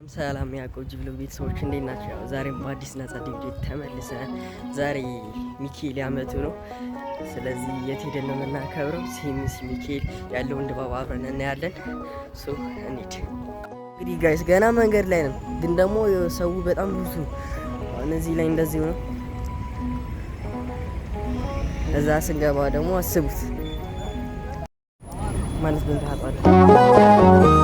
ሰላም ያዕቆብ ጅብሎ ቤተሰቦች፣ እንዴት ናቸው? ያው ዛሬም በአዲስ እና ጸዴ ቪዲዮ ተመልሰናል። ዛሬ ሚካኤል ያመቱ ነው። ስለዚህ የት ሄደን ነው የምናከብረው? ሲኤምሲ ሚካኤል ያለውን ድባብ አብረን እናያለን። So እንሂድ። እንግዲህ guys፣ ገና መንገድ ላይ ነን፣ ግን ደግሞ ሰው በጣም ብዙ ነው። እነዚህ ላይ እንደዚህ ነው። እዛ ስንገባ ደግሞ አስቡት ማለት ምን ታውቃለህ?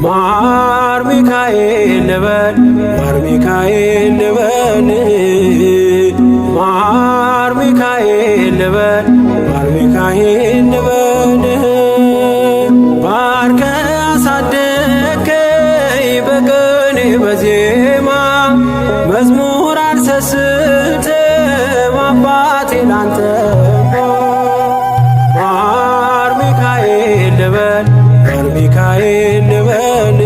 ማር ሚካኤል ልበል፣ ማር ሚካኤል ልበል፣ ማር ሚካኤል ልበል፣ ማር ሚካኤል ልበል። ባርከ አሳደግከኝ በቅኔ በዜማ፣ መዝሙር አልሰስትም አባቴ ላንተማ። ማር ሚካኤል ልበል፣ ማር ሚካኤል ልበል፣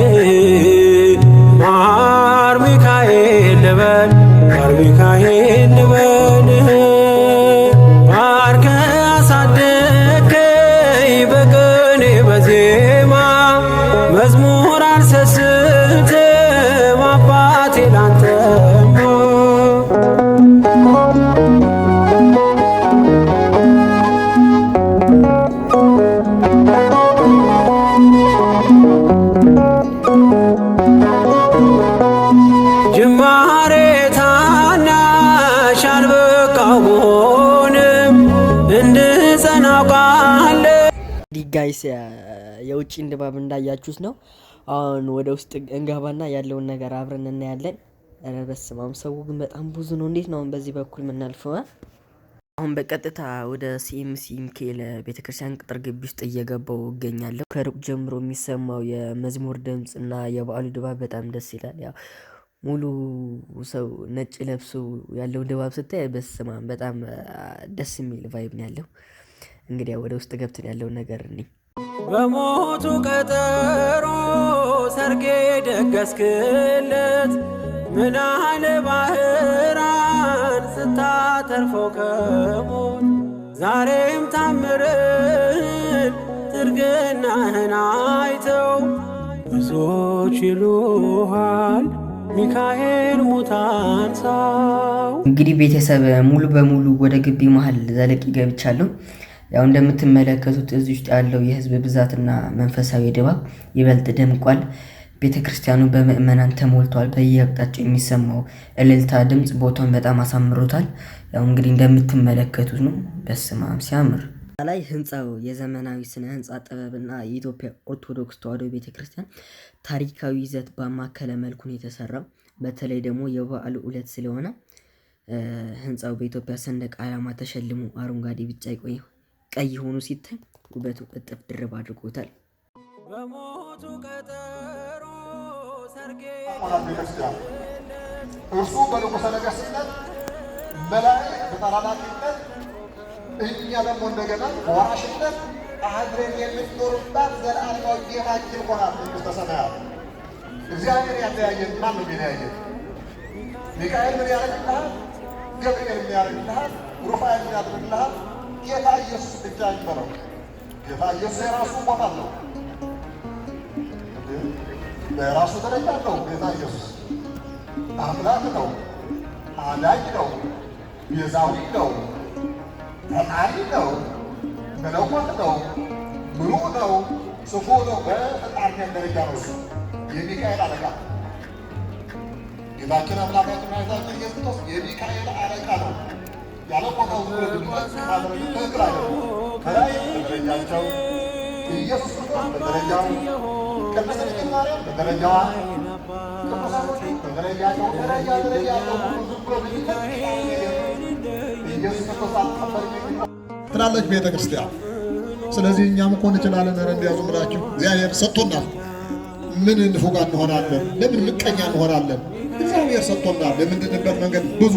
ማር ሚካኤል ልበል፣ ማር ሚካኤል ልበል። ባርከ አሳደግከኝ በቅኔ በዜማ፣ መዝሙር አልሰስትም አባቴ ላንተማ። ጅማሬ ታናሽ አልበቃው ብሆንም እንድጸና አውቃለሁ። እንግዲህ guys፣ የውጭን ድባብ እንዳያችሁት ነው። አሁን ወደ ውስጥ እንገባና ያለውን ነገር አብረን እናያለን። ኧረ በስመ አብ፣ ሰው ግን በጣም ብዙ ነው። እንዴት ነው አሁን በዚህ በኩል የምናልፈው? አሁን በቀጥታ ወደ ሲኤምሲ ሚካኤል ቤተክርስቲያን ቅጥር ግቢ ውስጥ እየገባው እገኛለሁ። ከሩቅ ጀምሮ የሚሰማው የመዝሙር ድምፅ እና የበዓሉ ድባብ በጣም ደስ ይላል። ያው ሙሉ ሰው ነጭ ለብሶ ያለው ድባብ ስታይ በስመ አብ፣ በጣም ደስ የሚል vibe ነው ያለው። እንግዲህ ወደ ውስጥ ገብተን ያለውን ነገር እኔ በሞቱ ቀጠሮ ሰርጌ ደገስክለት፣ ምናለ ባህራን ስታተርፈው ከሞት፣ ዛሬም ታምርን ጥርግናህን አይተው ብዙዎች ይሉሃል ሚካኤል ሙታንሳው። እንግዲህ ቤተሰብ፣ ሙሉ በሙሉ ወደ ግቢ መሀል ዘለቂ ገብቻለሁ። ያው እንደምትመለከቱት እዚህ ውስጥ ያለው የህዝብ ብዛትና መንፈሳዊ ድባብ ይበልጥ ደምቋል። ቤተ ክርስቲያኑ በምዕመናን ተሞልቷል። በየአቅጣጫው የሚሰማው እልልታ ድምፅ ቦታውን በጣም አሳምሮታል። ያው እንግዲህ እንደምትመለከቱት ነው። በስመ አብ ሲያምር! ላይ ህንፃው የዘመናዊ ስነ ህንፃ ጥበብና የኢትዮጵያ ኦርቶዶክስ ተዋሕዶ ቤተክርስቲያን ታሪካዊ ይዘት ባማከለ መልኩ ነው የተሰራው። በተለይ ደግሞ የበዓሉ ዕለት ስለሆነ ህንፃው በኢትዮጵያ ሰንደቅ ዓላማ ተሸልሞ አረንጓዴ፣ ቢጫ፣ ቀይ ሆኖ ሲታይ ውበቱ እጥፍ ድርብ አድርጎታል። በሞቱ ቀጠሮ ሰርጌ ሆናል ቤተክርስቲያን። እርሱ በንጉሠ ነገሥትነት፣ መላእክት በተላላኪነት፣ እኛ ደግሞ እንደገና በወራሽነት አብረን የምንኖርባት ዘለዓለማዊ ቤታችን ሆናት መንግሥተ ሰማያት። እግዚአብሔር ያለያየን ማን ነው የሚለያየን? ሚካኤል ምን ያደርግልሃል? ገብርኤል ምን ያደርግልሃል? ሩፋኤል ምን ያደርግልሃል? ጌታ ኢየሱስ ብቻ ይበለው። ጌታ ኢየሱስ የራሱ ቦታ አለው፣ በራሱ ደረጃ አለው። ጌታ ኢየሱስ አምላክ ነው፣ አዳኝ ነው፣ ቤዛዊ ነው፣ ፈጣሪ ነው፣ መለኮት ነው፣ ምሉዕ ነው፣ ጽፉ ነው። በፈጣሪነት ደረጃ ነው እሱ የሚካኤል አለቃ። ጌታችን አምላካችን መድኃኒታችን ኢየሱስ ክርስቶስ የሚካኤል አለቃ ነው። ያለ ቦታው ዝም ብሎ ድምፅ ማድረግ ትክክል አይደለም። መላእክት በደረጃቸው፣ ኢየሱስ ክርስቶስ በደረጃው፣ ቅድስት ድንግል ማርያም በደረጃዋ፣ ቅዱሳኖቹ በደረጃቸው፣ ደረጃ ደረጃ ያለው ሁሉ ዝም ብሎ ቢለቅ ኢየሱስ ክርስቶስ አልቀበልም የሚል ትላለች ቤተ ክርስቲያን። ስለዚህ እኛም እኮ እንችላለን። ኧረ እንዲያዙ ብላችሁ እግዚአብሔር ሰጥቶናል። ምን ንፉጋ እንሆናለን? ለምን ምቀኛ እንሆናለን? እግዚአብሔር ሰጥቶናል። የምንድንበት መንገድ ብዙ።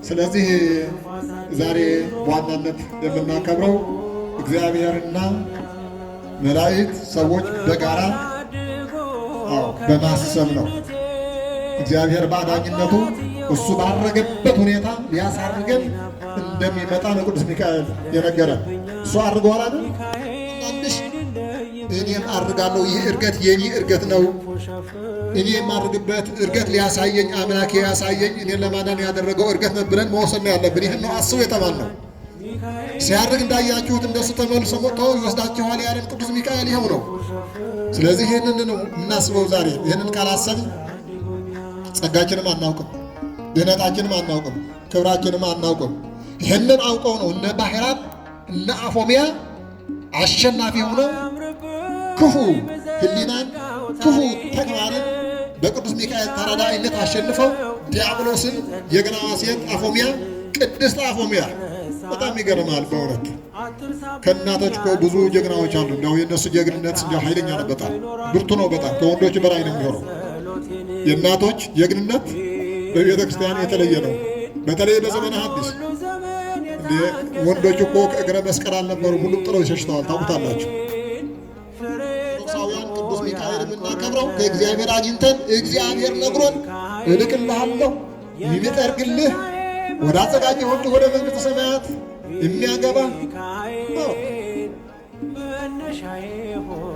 ስለዚህ ዛሬ በዋናነት የምናከብረው እግዚአብሔርና መላእክት ሰዎች በጋራ በማሰብ ነው። እግዚአብሔር በአዳኝነቱ እሱ ባረገበት ሁኔታ ሊያሳርገን እንደሚመጣ ነው ቅዱስ ሚካኤል የነገረን። እሱ አድርገዋል አይደል? አንዳንድሽ እኔም አድርጋለሁ፣ ይህ እርገት የኔ እርገት ነው። እኔ የማድርግበት እርገት ሊያሳየኝ አምላኬ ያሳየኝ እኔን ለማዳን ያደረገው እርገት ነው ብለን መወሰን ነው ያለብን። ይህን ነው አስቡ የተባልነው። ሲያርግ እንዳያችሁት እንደሱ ተመልሶ መጥቶ ይወስዳችኋል ያለን ቅዱስ ሚካኤል ይኸው ነው። ስለዚህ ይህንን ነው የምናስበው ዛሬ። ይህንን ካላሰብን ጸጋችንም አናውቅም፣ ድህነታችንም አናውቅም፣ ክብራችንም አናውቅም። ይህንን አውቀው ነው እነ ባሕራን እነ አፎሚያ አሸናፊ ሆነው ክፉ ሕሊናን ክፉ ተግባርን በቅዱስ ሚካኤል ተራዳኢነት አሸንፈው ዲያብሎስን የግናዋ ሴት አፎሚያ ቅድስት አፎሚያ በጣም ይገርማል በእውነት ከእናቶች እኮ ብዙ ጀግናዎች አሉ። እንዲያው የእነሱ ጀግንነት እንዲያው ኃይለኛ ነው፣ በጣም ብርቱ ነው። በጣም ከወንዶች በላይ ነው የሚሆነው። የእናቶች ጀግንነት በቤተ ክርስቲያን የተለየ ነው። በተለይ በዘመነ ሐዲስ ወንዶች እኮ ከእግረ መስቀል አልነበሩም፣ ሁሉም ጥለው ሸሽተዋል። ታውቁታላችሁ። ኦርቶዶክሳውያን ቅዱስ ሚካኤል የምናከብረው ከእግዚአብሔር አግኝተን እግዚአብሔር ነግሮን እልክልሃለሁ የሚጠርግልህ ወደ አዘጋጀሁልህ ወደ መንግሥተ ሰማያት የሚያገባ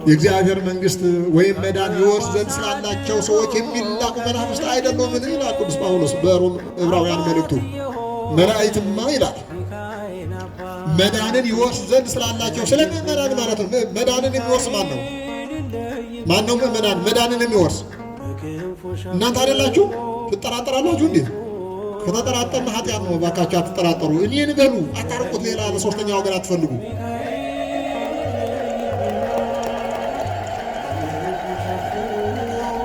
የእግዚአብሔር መንግሥት ወይም መዳን ይወርሱ ዘንድ ስላላቸው ሰዎች የሚላኩ መናፍስት አይደሉምን? ይላል ቅዱስ ጳውሎስ በሮም ዕብራውያን መልእክቱ። መላእክትማ ይላል መዳንን ይወርሱ ዘንድ ስላላቸው። ስለ ምዕመናን ማለት ነው። መዳንን የሚወርስ ማን ነው? ማን ነው? ምዕመናን መዳንን የሚወርስ እናንተ አይደላችሁ? ትጠራጠራላችሁ እንዴ? ከተጠራጠርን ኃጢአት ነው። እባካችሁ አትጠራጠሩ። እኔን በሉ፣ አታርቁት። ሌላ ለሶስተኛ ወገን አትፈልጉ።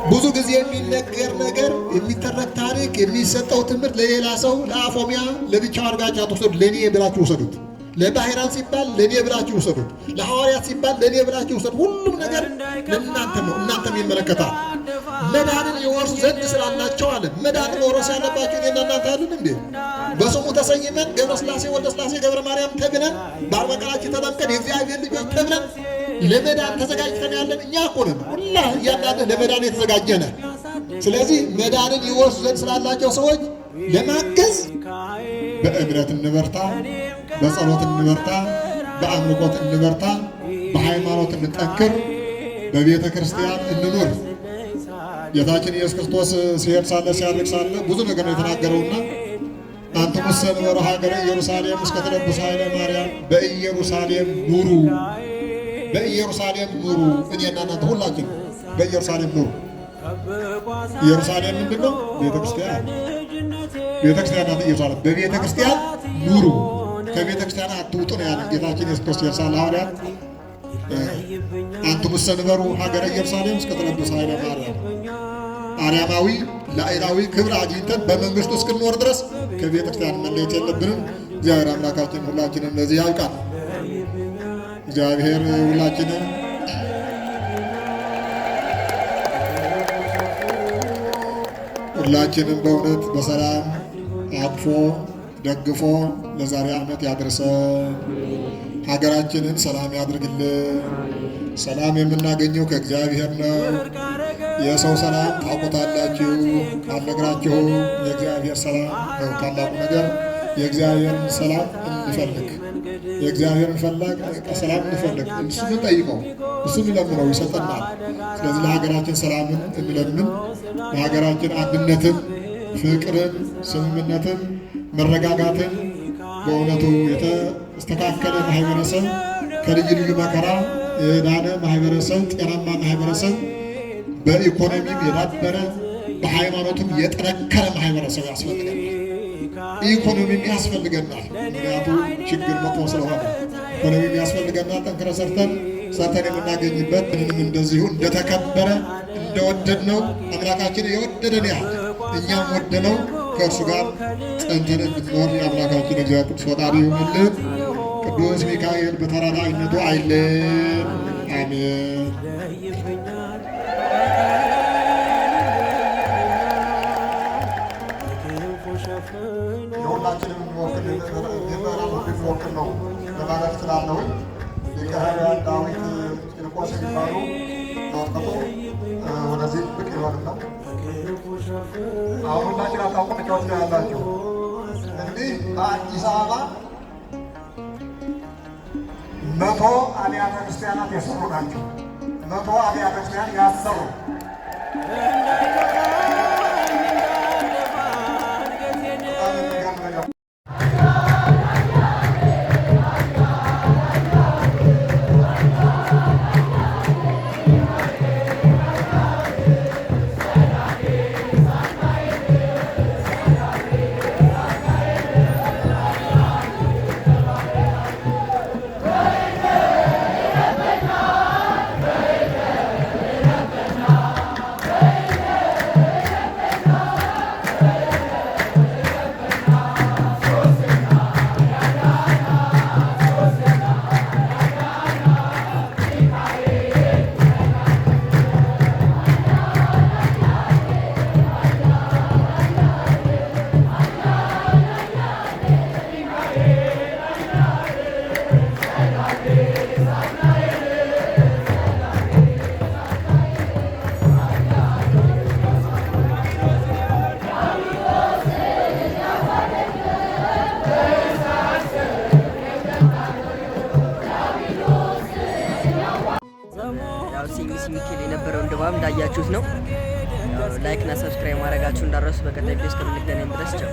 ብዙ ጊዜ የሚነገር ነገር፣ የሚተረክ ታሪክ፣ የሚሰጠው ትምህርት ለሌላ ሰው ለአፎሚያ ለብቻው አድርጋችሁ አትውሰዱት። ለእኔ ብላችሁ ውሰዱት። ለባሕራን ሲባል ለእኔ ብላችሁ ውሰዱት። ለሐዋርያት ሲባል ለእኔ ብላችሁ ውሰዱት። ሁሉም ነገር ለእናንተ ነው፣ እናንተም ይመለከታል። መዳንን ይወርሱ ዘንድ ስላላቸው አለ። መዳንን መውረስ ያለባቸው እኔና እናንተ አለን እንዴ? በስሙ ተሰይመን ገብረ ሥላሴ ወልደ ሥላሴ ገብረ ማርያም ተብለን በአርባ ቀናችን ተጠምቀን የእግዚአብሔር ልጆች ተብለን ለመዳን ተዘጋጅተን ያለን እኛ እኮ ነን። ሁላ እያንዳንድ ለመዳን የተዘጋጀ ነን። ስለዚህ መዳንን ይወርሱ ዘንድ ስላላቸው ሰዎች ለማገዝ በእምነት እንበርታ፣ በጸሎት እንበርታ፣ በአምልኮት እንበርታ፣ በሃይማኖት እንጠንክር፣ በቤተ ክርስቲያን እንኑር። ጌታችን ኢየሱስ ክርስቶስ ሲሄድ ሳለ ሲያርግ ሳለ ብዙ ነገር ነው የተናገረውና አንትሙሰ ንበሩ ሀገረ ኢየሩሳሌም እስከ ትለብሱ ኃይለ ማርያም፣ በኢየሩሳሌም ኑሩ፣ በኢየሩሳሌም ኑሩ። እኔና እናንተ ሁላችን በኢየሩሳሌም ኑሩ። ኢየሩሳሌም ምንድን ነው? ቤተ ክርስቲያን። ቤተ ክርስቲያን ናት ኢየሩሳሌም። በቤተ ክርስቲያን ኑሩ፣ ከቤተ ክርስቲያን አትውጡ ነው ያለን ጌታችን ኢየሱስ ክርስቶስ ሳለ ሐዋርያት አንትሙሰ ንበሩ ሀገረ ኢየሩሳሌም እስከ ትለብሱ ኃይለ ማርያም። አርያማዊ ላዕላዊ ክብር አግኝተን በመንግስቱ እስክንኖር ድረስ ከቤተ ክርስቲያን መለየት የለብንም። እግዚአብሔር አምላካችን ሁላችንም ለዚህ ያውቃል። እግዚአብሔር ሁላችንም ሁላችንም በእውነት በሰላም አቅፎ ደግፎ ለዛሬ ዓመት ያድርሰን። ሀገራችንን ሰላም ያድርግልን። ሰላም የምናገኘው ከእግዚአብሔር ነው። የሰው ሰላም ታውቁታላችሁ፣ አልነግራችሁም። የእግዚአብሔር ሰላም ነው ታላቁ ነገር። የእግዚአብሔርን ሰላም እንፈልግ፣ የእግዚአብሔርን ፈላግ ሰላም እንፈልግ፣ እሱን እንጠይቀው፣ እሱን እንለምነው፣ ይሰጠናል። ስለዚህ ለሀገራችን ሰላምን እንለምን፣ ለሀገራችን አንድነትን፣ ፍቅርን፣ ስምምነትን፣ መረጋጋትን በእውነቱ የተስተካከለ ማህበረሰብ ከልዩ ልዩ መከራ የዳነ ማህበረሰብ፣ ጤናማ ማህበረሰብ፣ በኢኮኖሚም የዳበረ በሃይማኖትም የጠነከረ ማህበረሰብ ያስፈልገናል። ኢኮኖሚም ያስፈልገናል። ምክንያቱም ችግር መጥፎ ስለሆነ ኢኮኖሚም ያስፈልገናል። ጠንክረ ሰርተን ሰርተን የምናገኝበት ምንም እንደዚሁ እንደተከበረ እንደወደድነው አምላካችን የወደደን ያህል እኛም ወደነው ከእርሱ ጋር ጸንተን እንድንኖር የአምላካችን እግዚአብሔር ቅዱስ ፈቃዱ ይሁንልን። ቅዱስ ሚካኤል በተራዳኢነቱ አይለየን። አሜን። ይለይብኛል በክንፉ ሸፍኖ የሁላችንም የሚወክል የምዕራብ የሚወክል ነው ለማለት እችላለሁኝ። ሊቀ ኅሩያን ዳዊት ቂርቆስ የሚባሉ ተወቀቱ ወደዚህ ብቅ ይበሉና አሁን ሁላችን አታውቁም ብቻዎች ነው ያላችሁ። እንግዲህ በአዲስ አበባ 100 አብያተ ክርስቲያናት የሰሩ ናቸው። 100 አብያተ ክርስቲያን ያሰሩ እንዳይከፋኝ እንዳልደፋ አንገቴን በጣም የሚገርም ነገር። ያው ሲኤምሲ ሚካኤል የነበረውን ድባብ እንዳያችሁት ነው። ያው like እና subscribe ማድረጋችሁ እንዳትረሱ። በቀጣይ ቪዲዮ እስከምንገናኝ ድረስ ቻው።